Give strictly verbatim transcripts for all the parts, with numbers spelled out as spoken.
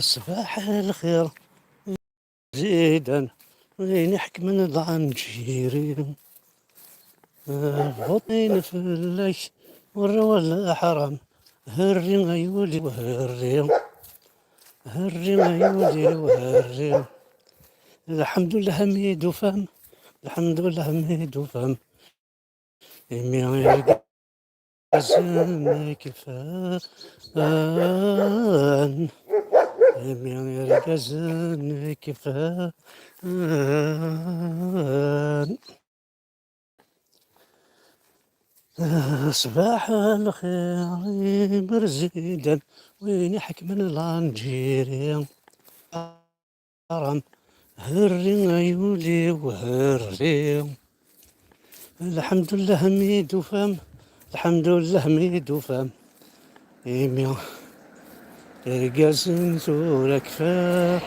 Ṣbaḥ lxir zidan, win iḥekmen d Anǧiri. Buṭin fell-ak, ur wala ḥram. Herri ay ul-iw, herri. Herri ay ul-iw, herri. Lḥemdullah mi d-ufam, lḥemdullah mi d-ufam. Imi irgazen kfan, imi irgazen kfan. Ṣbaḥ lxir iberzidan, win iḥekmen Lanǧiri. Aram, herri ay ul-iw, herri. Lḥemdullah mi d-ufam, lḥemdullah mi d-ufam. Imi irgazen tura kfan.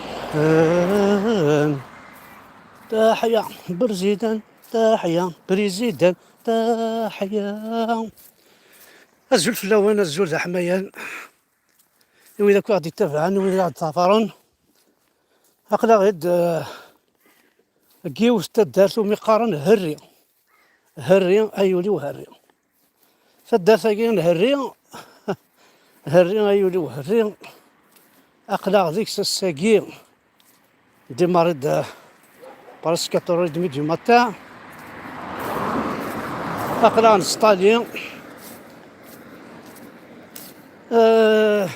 Taḥya, berzidan, taḥya, berzidan, taḥya. Azul fell-awen, azul d aḥmayan. I wid akk i ɣ-d-ittabaɛen, i wid i ɣ-d-ṭṭafaren. Aql-aɣ-id, eh, deg yiwet taddart umi qqaren Herri. Herri, ay ul-iw, herri. Taddart-agi n Herri, herri, ay ul-iw, herri. Aql-aɣ deg-s ass-agi. Démarrer-d, euh, presque quatre heures et demie du matin. Aql-aɣ nesṭali. Euh,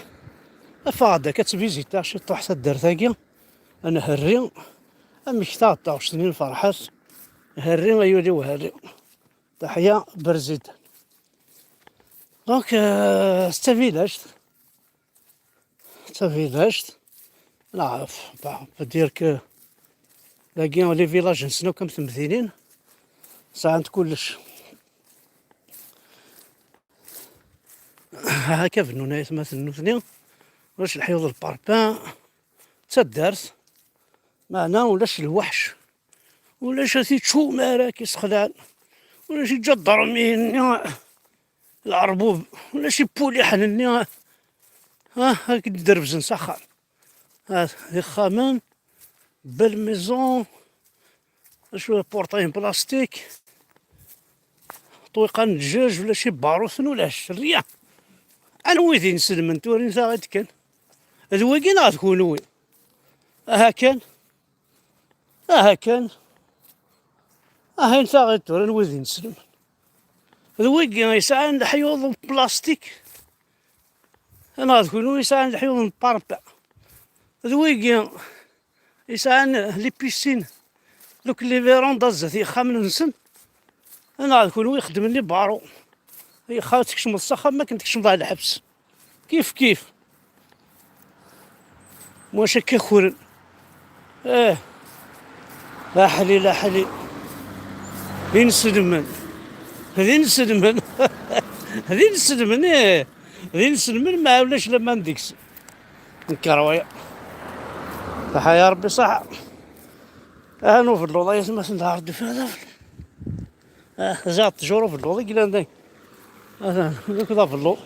afeɣ-d akka ttbiziteɣ ciṭuḥ taddart-agi. Ad nherri. Amek taɣeṭṭaɣect-nni n Ferḥat? Herri ay ul-iw, herri. Taḥya berzidan. Donc, euh, c'est ta village. D tavillact. Neɛref, bah, on peut dire que dagi les villages-nsen akk am temdinin, sɛant kullec. Akka bennun aytmaten nutni, ulac leḥyuḍ, lparpin, d taddart, meɛna ulac lweḥc. Ulac atičum ara k-isexlan. Ulac iǧadarmiyen-nni, lɛerbub. Ulac ipuliḥen-nni, ah, ad k-d-derbzen s axxam. Ah, ixxamen, belle maison, acu, portail en plastique, ṭwiqan n ǧǧaǧ, ulac ibaruten, ulac, rien. Anwi d inselmen tura i taɣit kan? D wigi neɣ d kunwi? Aha kan. Aha kan. Aha, taɣit tura n wid ineslemen. D wigi yesɛan leḥyuḍ n plastik, neɣ d kunwi yesɛan leḥyuḍ n parpa? D wigi yesɛan les piscines, donc les vérandas zdat yexxamen-nsen, neɣ d kunwi ixeddmen les barreaux? Yexxamen tkecmeḍ s axxam akken tkecmeḍ ɣer lḥebs. Kif kif. Maca akka kuren. Eh. Aḥlil, aḥlil. D inselmen. D inselmen. D inselmen, eh. D inselmen, ma ulac laman deg-s. Nker waya. Taḥya Rebbi ṣaḥa. Ah, n ubelluḍ, ay atmaten, d aɣerdu fad afel. Ah, ziɣ ttjur ubelluḍ i yellan day. Atan, d abelluḍ.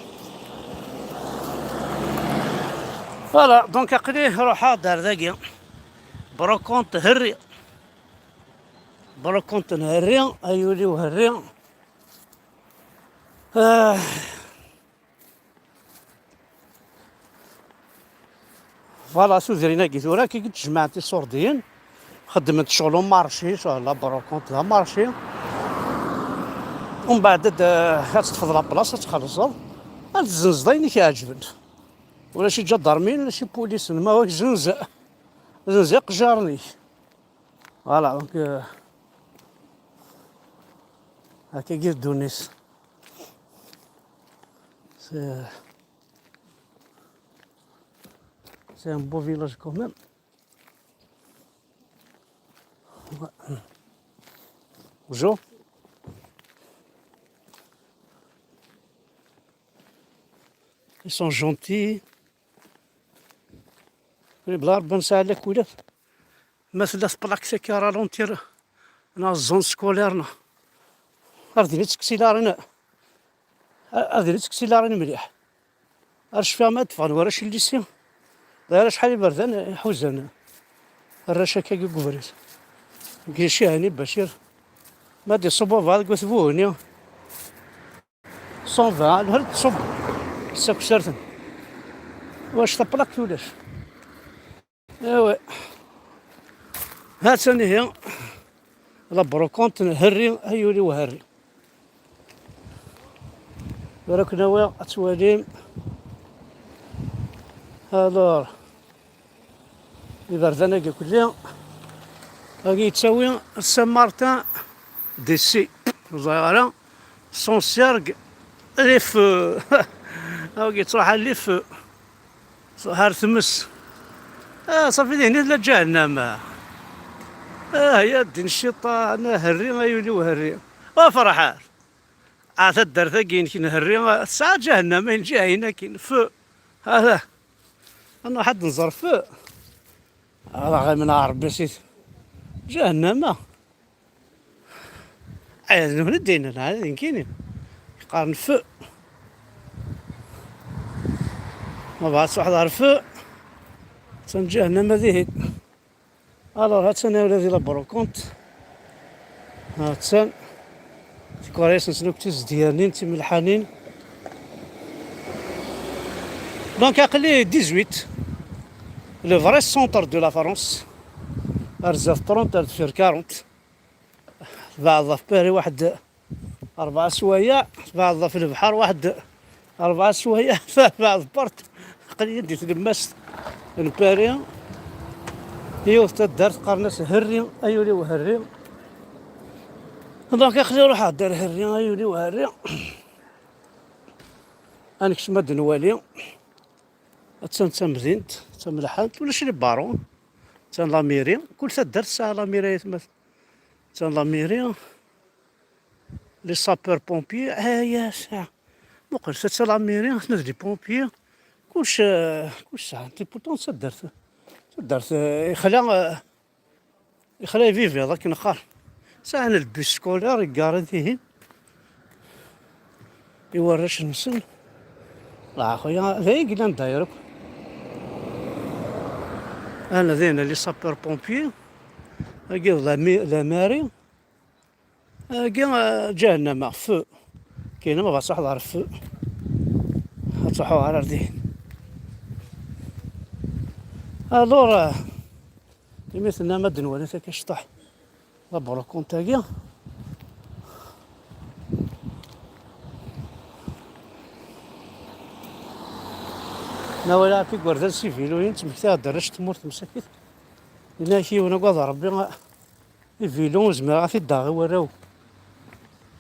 Voilà, donc aql-i ruḥeɣ-d ar dagi. Brocante Herri. Brocante n Herri, ay ul-iw Herri. Ah. Voilà, tudrin-agi tura akka i d-jemɛent iṣurdiyen, xeddment ccɣel umarci, ccɣel la brocante d amarci. Umbeɛd ad, ad teṭṭfeḍ la place, ad txellṣeḍ, ad tzenzeḍ ayen i k-iɛeǧben. Ulac iǧadarmiyen, ulac ipulisen, ma wak zenz, zenz iqejjaren-ik. Voilà, donc, euh, akkagi d ddunit. C'est, c'est un beau village quand même. Ouais. Bonjour. Ils sont gentils. Bla Rebbi nesɛa lakulat. Ma tella tplakt akka ralentir neɣ zone scolaire neɣ, ar din i tteksilarin, ar din i tteksilarin mliḥ. Ar cfiɣ ma d-ffɣen warrac n lycée, Ẓriɣ acḥal iberdan ḥuzan arrac akka deg ubrid. Deg Cihani Bacir. Ma d-iṣubb wabɛaḍ deg At Buhni. Cent vingt, lhel d-tṣubb. Ssakser-ten. Wac taplakt ulac. Ewa. Ha-tt-an ihi. La brocante n Herri, ay ul-iw Herri. Ur aken-awiɣ ad twalim. Alors, iberdan-agi kulli, agi yettawi Saint-Martin d'Issy. Ur ẓriɣ ara. Son cercle, les feux. Agi yettruḥ les feux. Ɣer tmes. Ah, ṣafi, dihin i tella ǧahennama. Ah, ya ddin cciṭan, a Herri, ay ul-iw Herri. A Ferḥat. A taddart-agi-inek n Herri, tesɛa ǧahennama, ayen ǧihayen akin. Feu. Hada. Ad nruḥ ad nẓer feu. Ad aɣ-imneɛ Rebbi si ǧahennama. Aya d nutni d-yennan, aya d nekkini. Qqaren feu. Ma bɣa ad truḥeḍ ɣer feu, attan ǧahennama dihin. Alors, ha-tt-an ula di la brocante. Ha-tt-an. Tikwariyasin-nsen akk d tizedyanin, d timelḥanin. Donc, aql-i dix-huit, le vrai centre de la France. Ar zdat trente, ar deffir quarante. Tbeɛdeḍ ɣef Paris waḥed rebɛa swayeɛ, tbeɛdeḍ ɣef lebḥer waḥed rebɛa swayeɛ, tbeɛdeḍ part. Aql-iyi di tlemmast n Paris, yiwet taddart qqaren-as Herri, ay ul-iw Herri. Donc aql-i ruḥeɣ-d ar Herri, ay ul-iw Herri. Ad nekcem ad nwali. Attan d tamdint, d tamelḥant, ulac les barons. Attan la mairie, kul taddart tesɛa la mairie, ay atmaten. Attan la mairie, les sapeurs pompiers, aya sɛa. Muqel, attan la mairie, atmaten les pompiers, kullec, eh, kullec sɛan. Et pourtant d taddart, taddart, eh, ixla, eh, Ixla ibibiḍ akken qqar. Sɛan le bus scolaire, yeggaren tihin i warrac-nsen. La, a xuya, d ay yellan dayar akk. Ana dinna les sapeurs pompiers. Agi d la mi-, la mairie. Agi, eh, ǧahennama, feu. Kayna ma bɣa truḥeḍ ɣer feu, ad truḥeḍ ɣer ar dihin. Alors, eh, imi tennam ad nwali takacṭaḥ, la brocante-agi. Nawala akk igerdan s ibiluyen, ttmektiɣ-d arrac n tmurt msakit. Yenna-ak yiwen agad Rebbi, ibilu ur zmireɣ ad t-id-aɣeɣ i warraw.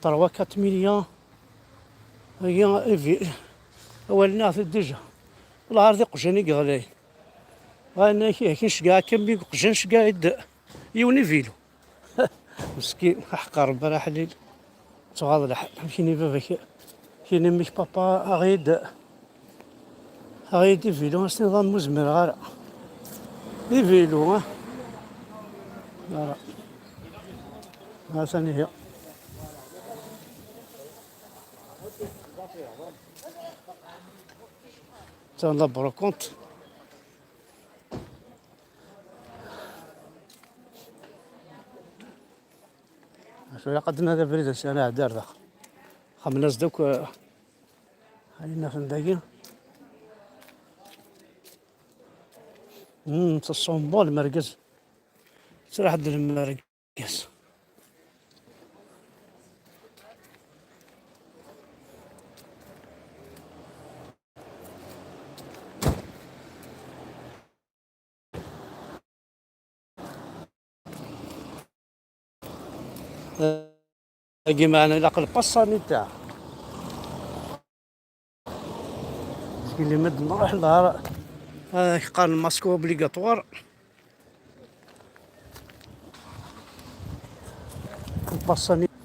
Trois quatre millions. Agi, ibi-, awal-nni aɣ-t-id déjà. Wellah ar d iqjan i yeɣlayen. Ɣayna-k, yak nceggeɛ akka mi iqjan, nceggeɛ-id yiwen ibilu. Meskin, aḥeqqa Rebbi ara ḥlil. Tɣaḍ lḥal. Amek ini baba-k? Kini mmi-k papa, aɣ-id, aɣ-id ibilu, ass-nniḍen ur zmireɣ ara. Ibilu, ha? Ara. Ha-t-an ihi. Attan la brocante. Acu ilaq ad d-nadi abrid ass-a, ad nɛeddi ar daxel. Xemmen-as-d akk, eh, ayen afen dagi. Mm, teṣṣumbul mergez. Tettraḥ-d lmergez. Dagi meɛna ilaq lpass sanitaire. Parce que les mecs nruḥ lehar, ah, qqaren masque obligatoire. Lpass sanitaire.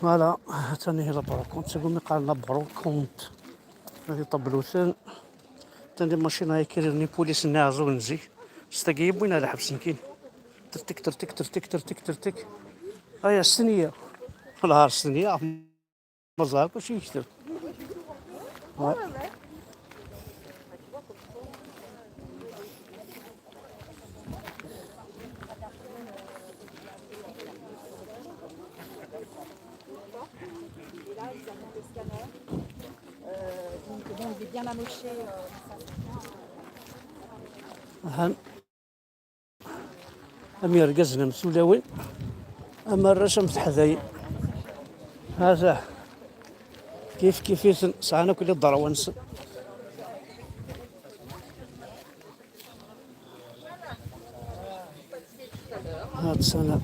Voilà, ha-tt-an ihi la brocante, segmi qqaren la brocante. Hadi ṭabluten. Atan di macina, ay kiriɣ ni pulis-nni aɛẓug n zik. S tagi i wwin ar lḥebs nekkini. Tertik, tertik, tertik, tertik, tertik. Aya, s tenya. Lhar s tenya. Ma ẓer akk acu yekteb. Ouais. Et là, ils attendent le scanner. Euh, donc, bon, il est bien amoché, euh, ça, c'est bien. Aha. Am yergazen am tulawin, am arrac am teḥdayin. Ata. Kif kif-iten, sɛan akk liḍerwa-nsen. Ata.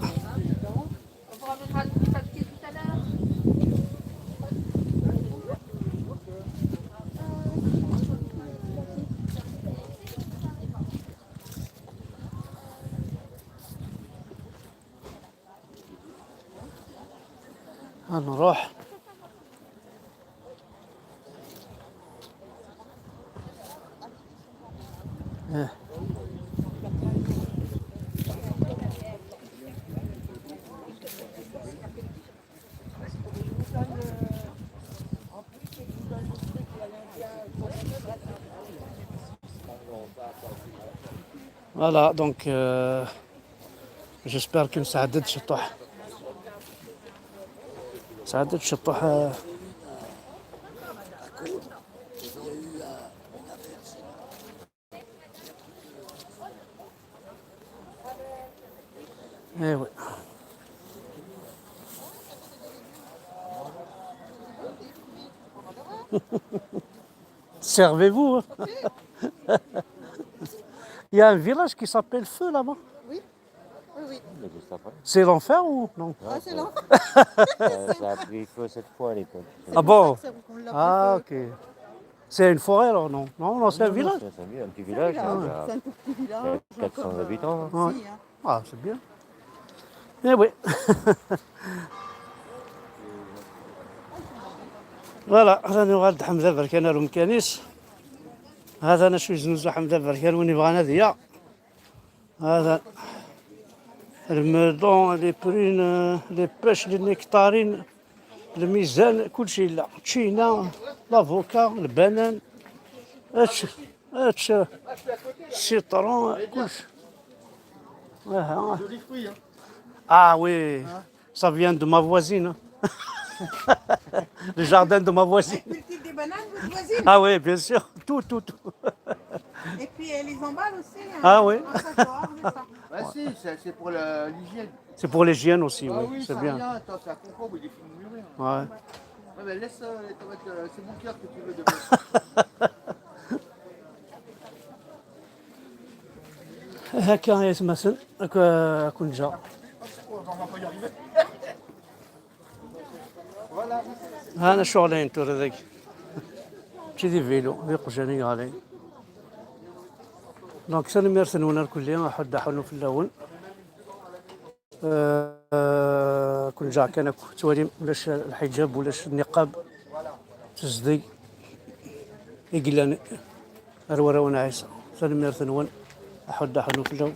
هنروح. آه. Voilà, donc, euh, j'espère que نسعدد شطوح. سعدد شطوح، آه. ايوا. Servez-vous, hein. Il y a un village qui s'appelle Feu là-bas. Oui, oui, oui. Mais juste après. C'est l'enfer ou non? Ah, c'est l'enfer. Ça, ça a pris feu sept fois à l'époque. Ah bon? C'est pour ça que ça, qu'on l'appelle Feu. Ah, ok. C'est une forêt alors, non? Non, non, c'est un village. Non, c'est un, c'est un petit village, c'est un village. Ah ouais. C'est un tout petit village, il y a quatre cents habitants, hein. Ouais. Si, hein. Ah, c'est bien. Eh oui. Voilà, هذا نوال حمزة بركان رومكانيس. هذا أنا شو يزنوزو حمزة بركان وين يبغانا ذيا. هذا الميلون، لي برين، لي بيش، لي نيكتارين، الميزان، كلشي لا. تشينا، لافوكا، البنان، هادشي، هادشي، السيترون، كلشي. آه. Ah oui, ça vient de ma voisine, hein. Le jardin de ma voisine. Elle cultive des bananes, votre voisine? Ah oui, bien sûr. Tout, tout, tout. Et puis, elle les emballe aussi, hein. Ah oui. Ah, ça, je vois, mais ça. Bah si, c'est, c'est pour le, l'hygiène. C'est pour l'hygiène aussi, ah oui, c'est ça bien. Rien, attends, c'est un concombre, il est fini de mûrir. Ouais. Ouais, mais laisse, euh, les tomates, euh, c'est mon cœur que tu veux demain. هكا يا سماسن، هكا كنت جا. هانا شغلين تورا ذاك. شي دي فيلو، دي قجاني غالي. Donc tanemmirt-nwen irkelli, aḥuddu aḥunnu fell-awen. آه، كون جا كان تواليم ولاش الحجاب ولاش النقاب تزدي يقلان أروراون عيسى. Tanemmirt-nwen, aḥuddu aḥunnu fell-awen.